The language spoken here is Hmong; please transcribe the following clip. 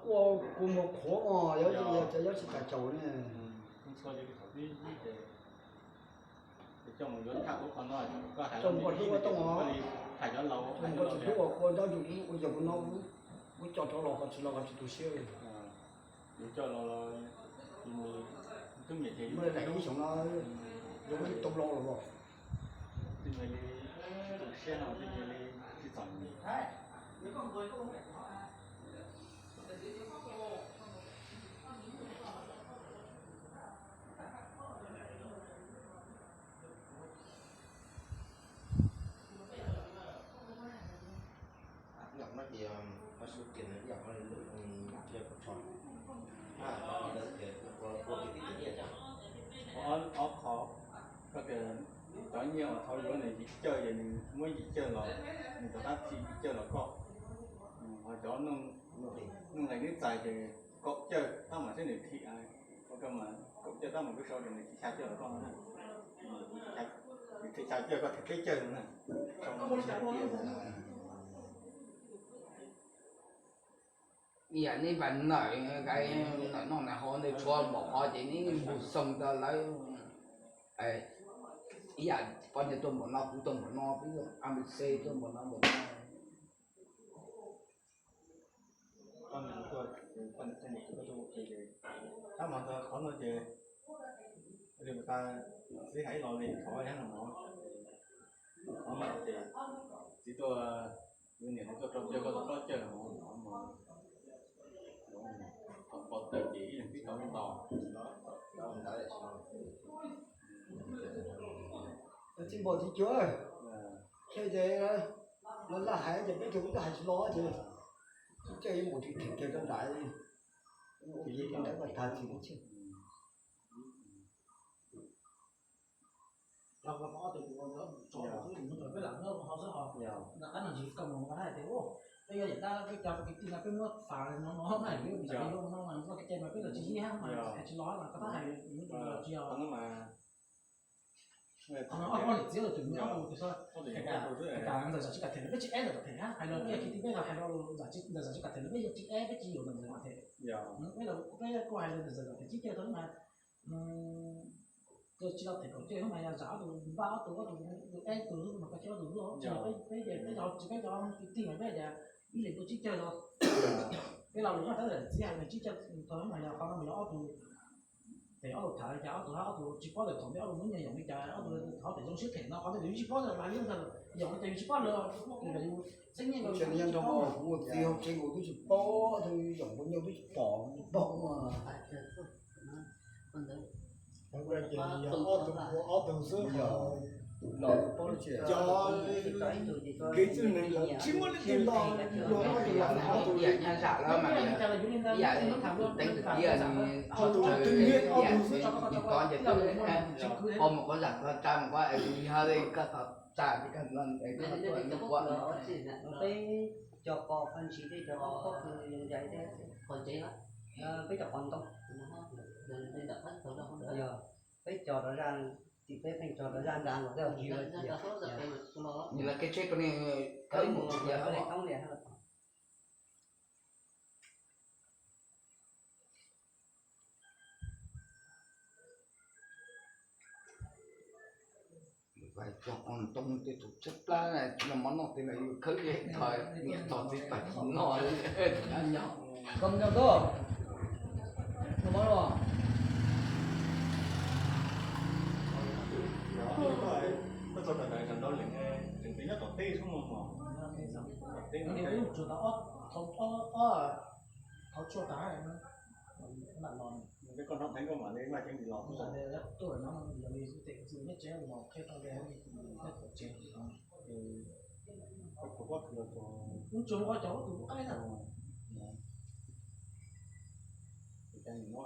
Kuv mus qhuav os, yog cov yob tsis tas caum ne. Coj mus koj hlub ua tooj os, coj mus koj tsis hlub ua kua nrab ntsug ua yog kuv no, kuv coj rov los qhov tsis los qhov tsis tu siab li. Yuav coj los los, muaj daim ib xyoos no, yuav tau los los. Ob qho, koj tias cov nyiaj uas thaum yuav nws yim caug ces nws muab yim caug los, nws rov qab txi yim caug los koj. Ho cov nuj nqis nws txais ces kaum caug tab mas seb nws thim, kaum caug tab mas kuj sau ces nws thim xya caug los koj na. Nws thim xya caug koj thim peb caug no na. Ib yam neb npaj nawm, nawm noj nawm haus ntawd tshuav npaum qhov ces neb mus xoo rau lawv. Ib yam poj niam tuaj npaum no, kuv tuaj npaum no, peb yog A B C tuaj npaum no npaum no. Tab mas qhov no ces txiv hais ib los li thov yab no, qhov no ces txiv tuaj, yuav niam tuaj rau caw koj tau plaub caug no, qhov pov tawm ces ib leeg twb tau ntau. Txiv npaum txiv cuav, ces lawv laj hais ces peb tug twb hais tsis los ces tsis caij ib npaum tsis them kiag rau nram li. Ua li ntawd mas tag txiv lub tsheb. Ob poj niam txiv tus me ob tug ntawd tsis kam them, peb tsis eb ntawm them, hais los peb yog kwv tij peb hais los ntawm tsis kam them, peb tsis eb, peb tsis yuav ntawm ntawm them. Peb kuj hais los ntawm ntawm them tsis caij tau mas tsis tau them kaum caug mas yog zam ob tug npaj ob tug, ob tug eb tus mas koj tsis ob tug, peb peb tsis peb cov kwv tij mas peb tias ib leeg tuaj tsib caug los. Peb lo lus no tab sis txiv hais nws tsib caug tau mas yog qhov no mas yog ob tug, ces ob tug tham li cas ob tug hab ob tug tsis paub lawm thaum ntej ob tug muab nyiaj yoom li cas ob tug thov tias zoo siab them no qhov ntawd yus tsis paub lawm mas yog yus tsis paub lawm, yus txheeb nyiaj. Kuv txiv hauv tsev kuv twb tsis paub ob tug yoom puas nyuaj twb tsis pom, tsis paub. Ob tug xwb yog los paub li cas. Cov kev txwj neeg tsis muaj leej twg los, ob tug los ob tug. Ib yam nyab zam lawm mas ib yam teeb kwv tij, ob tug twb nyiam ob tug xwb. Koj nce twb pom mus koj zam koj tsa mus koj es yog li koj tau tsa ces koj tuaj lub kua. Peb cov qos qhov ntshiv tej cov qos koj kws yoov yais tej qos tsev, peb cov qos ntoo, yog peb cog rov zaj, tim peb pheej cog rov zaj nrad los tej qos tsis los. Nws lawv kev tsheb rau nej khawb mus tias thoob li. Cog qos ntoo tej tus tshaib plab tsis muaj mov noj tej no yus khawb ib thov niam tog txiv pag tsis noj li. Koj mus nyob tuaj, mus nyob los. Koj txog tawm ntawd tsam nrau lees, lees pem nyob tom teb xwb mog. Tom teb no, thov tshuaj tas, mam los. Koj hnov theev koj mam li maj ceev tis los. Tuaj no yog li xwb tes txiv nyob tsev los qhia tau li, nyob tom tsev. Koj pob kws los txog, ub tsuas ua cov ub tus qaib na. Cas nim no